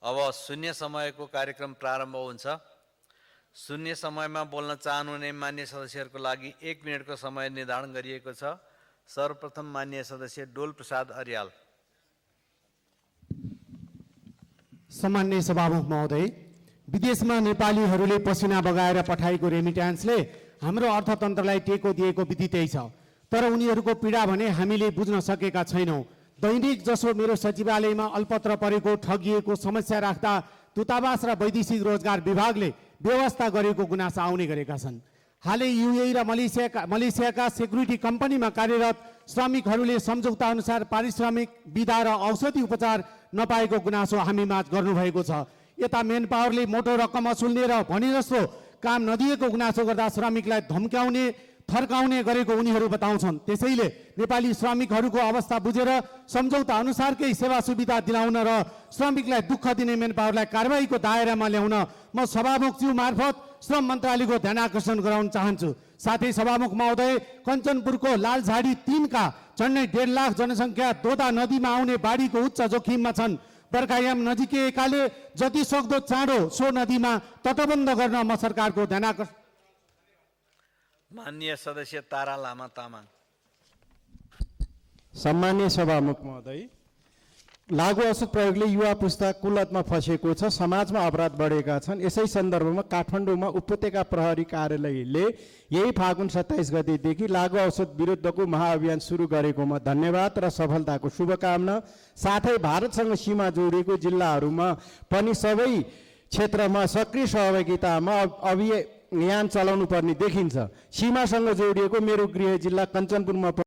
अब शून्य समयको कार्यक्रम प्रारम्भ हुन्छ। शून्य समयमा बोल्न चाहनुहुने मान्य सदस्यहरूको लागि 1 मिनेटको समय निर्धारण गरिएको छ। सर्वप्रथम मान्य सदस्य डोल प्रसाद अर्याल। सम्माननीय सभामुख महोदय, विदेशमा नेपालीहरूले पसिना बगाएर पठाएको रेमिट्यान्सले हाम्रो अर्थतन्त्रलाई टेको दिएको विदितै छ। तर उनीहरूको पीडा भने हामीले बुझ्न सकेका छैनौँ। दैनिक जसो मेरो सचिवालयमा अल्पत्र परेको ठगिएको समस्या राख्दा दूतावास र वैदेशिक रोजगार विभागले व्यवस्था गरेको गुनासो आउने गरेका छन्। हालै युएई र मलेसियाका सेक्युरिटी कम्पनीमा कार्यरत श्रमिकहरूले सम्झौता अनुसार पारिश्रमिक, बिदा र औषधि उपचार नपाएको गुनासो हामीमाझ गर्नुभएको छ। यता मेन पावरले मोटो रकम असुल्ने र भने जस्तो काम नदिएको गुनासो गर्दा श्रमिकलाई धम्क्याउने, थर्काउने गरेको उनीहरू बताउँछन्। त्यसैले नेपाली श्रमिकहरूको अवस्था बुझेर सम्झौता अनुसारकै सेवा सुविधा दिलाउन र श्रमिकलाई दुःख दिने मेन पावरलाई कारबाहीको दायरामा ल्याउन म सभामुखज्यू मार्फत श्रम मन्त्रालयको ध्यान आकर्षण गराउन चाहन्छु। साथै सभामुख महोदय, कञ्चनपुरको लालझाडी 3 का झन्डै 1.5 लाख जनसङ्ख्या दोदा नदीमा आउने बाढीको उच्च जोखिममा छन्। बर्खायाम नजिकै जति सक्दो चाँडो सो नदीमा तटबन्ध गर्न म सरकारको ध्यान आकर्षण। माननीय सदस्य तारा लामा तामाङ। सम्माननीय सभामुख महोदय, लागू औषध प्रयोगले युवा पुस्ता कुलतमा फँसेको छ, समाजमा अपराध बढेका छन्। यसै सन्दर्भमा काठमाडौँमा उपत्यका प्रहरी कार्यालयले यही फागुन 27 गतेदेखि लागू औषध विरुद्धको महाअभियान सुरु गरेकोमा धन्यवाद र सफलताको शुभकामना। साथै भारतसँग सीमा जोडिएको जिल्लाहरूमा पनि सबै क्षेत्रमा सक्रिय सहभागितामा अभियान चलाउनु पर्ने देखिन्छ। सीमासँग जोडिएको मेरो गृह जिल्ला कञ्चनपुरमा